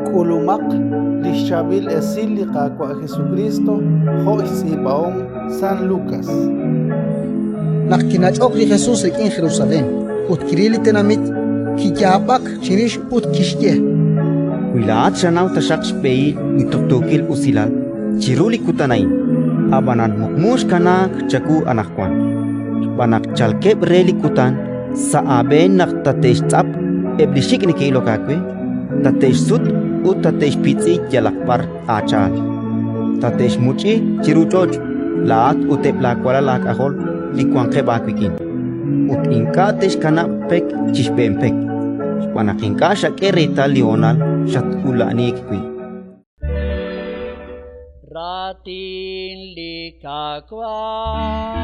K'ulumaq li xChaab'il Esil li Qaawa' Jesukriist jo' xtz'iib'ahom San Lukas. Naq kinach'ok li Jesus rik'in Jerusalén ut kiril li tenamit, kiyaab'ak chirix ut kixye: Wi laa'at xanaw taxaq xb'ehil li tuqtuukil usilal chiru li kutan a'in! Ab'anan muqmu xkanaak chawu anaqwan. Xb'aan naq chalkeb' re li kutan sa' aab'een naq tate'xtz'ap eb' li xik' neke'ilok aawe, tate'xsut ut tate'xpitz'i yalaq b'ar aacha'al. Tate'xmuch'i chiru ch'och', laa'at ut eb' laawalal aak'ajol li wanqeb' aawik'in, ut ink'a' te'xkanab' pek chi xb'een pek, xb'aan naq ink'a' xak'e reetal li honal xat-ula'aniik wi'. Raatin li Qaawa'.